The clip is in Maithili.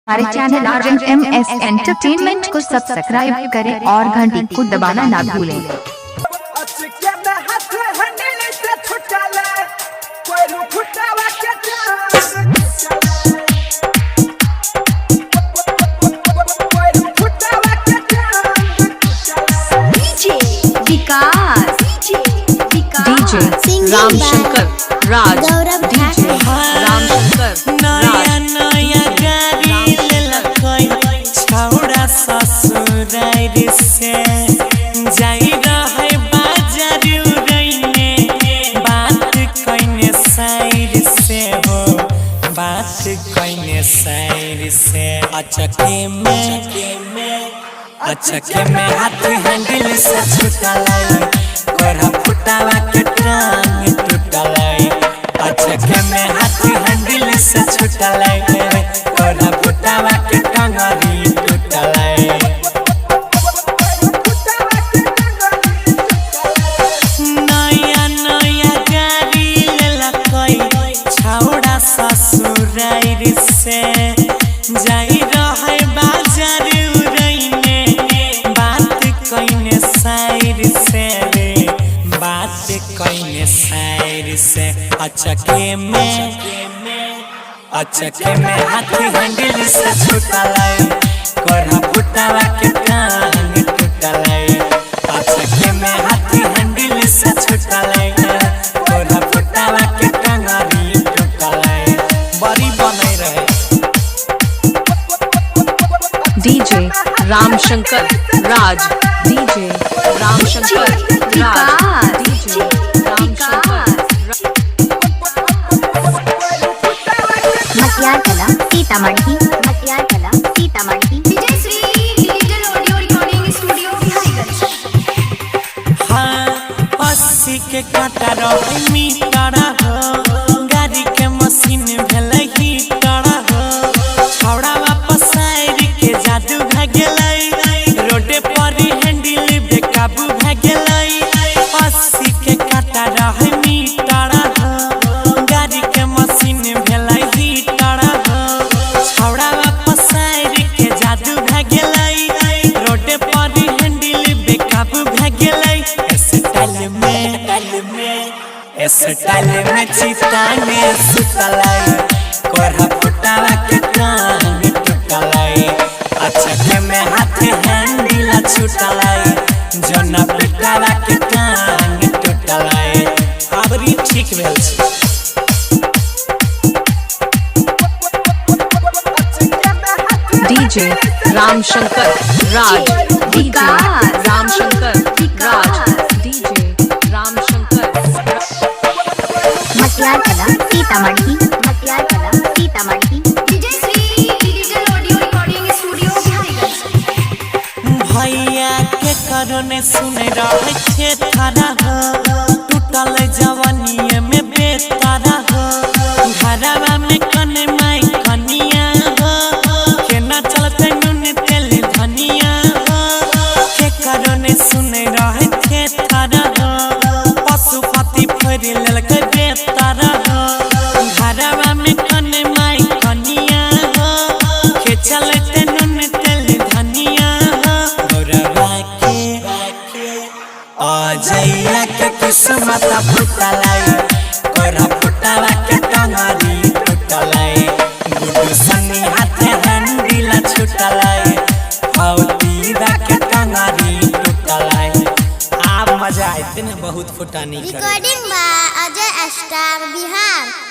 हमारे चैनल RMS entertainment को सब्सक्राइब करें और घंटी को दबाना ना भूलें। विकास DJ Ramshankar Raj, Gaurav DJ Ramshankar नया राज, नया गाड़ी लेलकै छौड़ा ससुरार से, जाइ रहै बाजार उड़ैने बात कैने साइर से हो, बात कैने साइर से। अचके में हाथ हैंडल से छुटलै, कोरा फुटावा के टांग टूटलै। अचके में हाथ हैंडल से छुटलै, कोरा फुटावा के टांगरी टूटलै। नया नया गाड़ी लेलकै छौड़ा ससुरार से, जाइ रहै बाजार उड़ैने बात कैने साइर से रे, बात कैने साइर से। अचके में हाथ हैंडल से छुटलै, कोरा फुटावा के टांग टूटलै। अचके में हाथ हैंडल से छुटलै, कोरा फुटावा के टांगरी टूटलै। बड़ी बनै रहे। DJ Ramshankar Raj, DJ Ramshankar Raj, DJ Ramshankar Matiyar Kala Sitamarhi, Matiyar Kala Sitamarhi. Vijayashree digital audio recording studio Bihariganj. हाँ, 80 के कांटा रहे मीटर हो, गाड़ी के मशीन भेलै हीटर हो। छौड़ा वापस आबि के जादू भए गेलै, रोडे पर हैंडल बेकाबू भए गेलै। 80 के कांटा रहे मीटर हो, गाड़ी के मशीन भेलै हीटर हो। छौड़ा वापस आबि के जादू भए गेलै, रोडे पर हैंडल बेकाबू भए गेलै। स्टाइल में चिताने सुतलै, कोरा फुटावा के टांग टूटलै। अचके में हाथ हैंडल छुटलै, जोना पिटावा के टांग टूटलै। आबरी ठीक भेल छै। DJ Ramshankar Raj, DJ Ramshankar Raj, DJ Ramshankar Matiyar Kala Sitamarhi, Matiyar Kala Sitamarhi. Vijayashree digital audio recording studio Bihariganj. भैया के करो ने सुने रहे थे थारा हो, टूटल जवानिए में बेतारा हो। घरवा में कने माई कनिया हो, केना चलते नून तेल धनिया हो। के करो ने सुने रहे थे थारा हो, पशुपति फेर लेलकै बेतारा हो। घरवा में कने माई कनिया हो, के चलते नून तेल धनिया हो। गौरवा के अजैया के किस्मत फुटलै, कोरा फुटावा के टंगरी टूटलै। गुड्डू सन्नी हाथ हैंडल छुटलै, फौतीदा के टंगरी टूटलै। आब मजा आयते ने बहुत फुटानी करे। Recording by Ajay star Bihar.